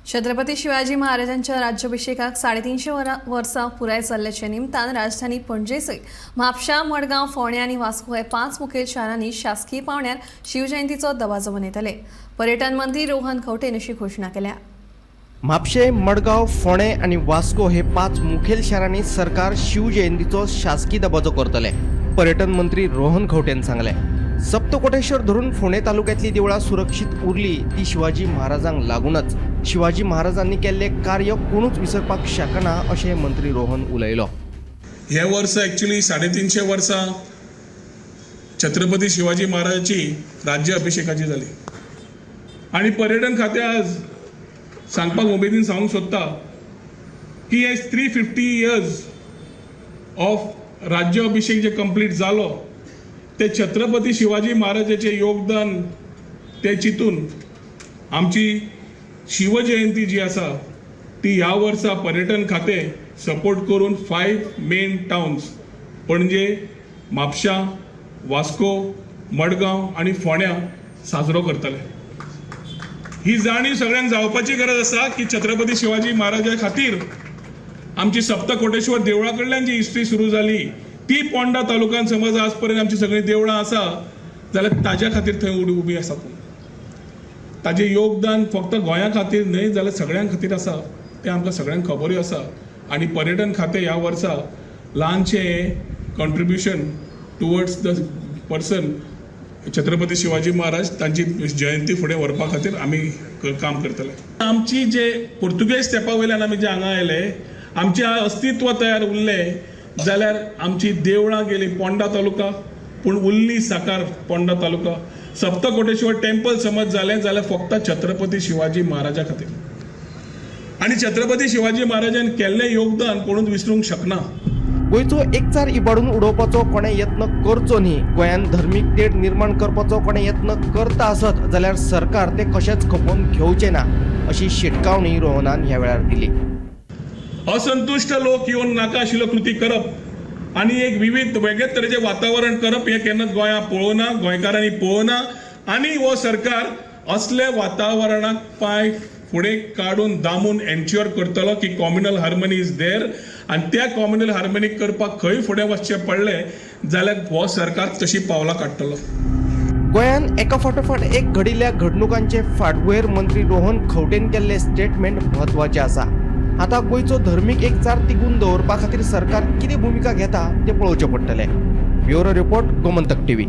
छत्रपती शिवाजी महाराजांच्या राज्याभिषेकाक 350 वर्सां पुराय जाल्ल्याच्या निमतान राजधानी पणजे सयत म्हापशा, मडगांव, फोंडें आनी वास्को हे 5 मुखेल शारांनी शासकीय पावंड्यार शिवजयंतीचो दबाजो मनयतले. पर्यटन मंत्री रोहन खंवटेन अशी घोशणा केल्या. म्हापशें, मडगांव, फोंडें आनी वास्को हे 5 मुखेल शारांनी सरकार शिवजयंतीचो शासकी दबाजो करतले. पर्यटन मंत्री रोहन खंवटेन सांगलें, सप्तकोटेश्वर धरून फोंडें तालुक्यांतली देवळां सुरक्षीत उरली ती शिवाजी महाराजांक लागूनच. शिवाजी महाराजांनी केल्लें कार्य कोणूच विसरपाक शकना अशें मंत्री रोहन उलयलो. हे वर्स एक्चुली 350 वर्सां छत्रपती शिवाजी महाराजाची राज्य अभिषेकाची जाली आनी पर्यटन खातें आज सांगपाक उमेदीन सांगूंक सोदता की हे 350 इयर्स ऑफ राज्य अभिषेक जे कंप्लीट जालो ते छत्रपती शिवाजी महाराजाचें योगदान ते चिंतून आमची शिवजयंती जी आसा ती ह्या वर्सा पर्यटन खातें सपोर्ट करून 5 मेन टावन्स पणजे, म्हापशा, वास्को, मडगांव आनी फोंड्यां साजरो करतले. ही जाणीव सगळ्यांक जावपाची गरज आसा की छत्रपती शिवाजी महाराजा खातीर आमची सप्तकोटेश्वर देवळा कडल्यान जी हिस्ट्री सुरू जाली ती पोंडा तालुक्यान समज आज पर्यंत आमची सगळीं देवळां आसा जाल्यार ताज्या खातीर थंय उबी आसा. पूण ताजें योगदान फक्त गोंया खातीर न्हय जाल्यार सगळ्यां खातीर आसा, तें आमकां सगळ्यांक खबरूय आसा. आनी पर्यटन खातें ह्या वर्सा ल्हानशें contribution towards the person Chhatrapati Shivaji Maharaj तांची जयंती फुडें व्हरपा खातीर आमी काम करतले. आमची जे पुर्तुगेज तेंपा वयल्यान आमी जे हांगा आयले, आमचें अस्तित्व तयार उरलें जाल्यार आमची देवळां गेली पोंडा तालुका, पूण उरली साकार पोंडा तालुका. सप्तकोटेश्वर टेम्पल समज जालें जाल्यार फक्त छत्रपती शिवाजी महाराजा खातीर आनी छत्रपती शिवाजी महाराजान केल्लें योगदान कोणूच विसरूंक शकना. गोंयचो एकचार इबाडून उडोवपाचो कोणें यत्न करचो न्ही. गोंयांत धर्मीक तेढ निर्माण करपाचो कोणें यत्न करता आसत जाल्यार सरकार ते कशेंच खपोवन घेवचें ना अशी शिटकावणी रोहनान ह्या वेळार दिली. असंतुश्ट लोक येवन नाका आशिल्ल्यो कृती करप आनी एक विविध वेगळेच तरेचें वातावरण करप हें केन्नाच गोंयांत पळोवना, गोंयकारांनी पळोवना. आनी हो सरकार असल्या वातावरणाक पांय फुडें काडून दामून एन्श्योर करतलो की कॉम्युनल हार्मनी is there. आनी त्या कॉम्युनल हार्मनी करपाक खंय फुडें वचचें पडलें जाल्यार हो सरकार तशी पावलां काडटलो. गोंयांत एका फाटोफाट एक घडिल्ल्या घडणुकांचे फाटभुंयेर मंत्री रोहन खंवटेन केल्ले स्टेटमेंट म्हत्वाचें आसा. आतां गोंयचो धर्मीक एकचार तिगून दवरपा खातीर सरकार कितें भुमिका घेता तें पळोवचें पडटलें. Bureau report, Gomantak TV.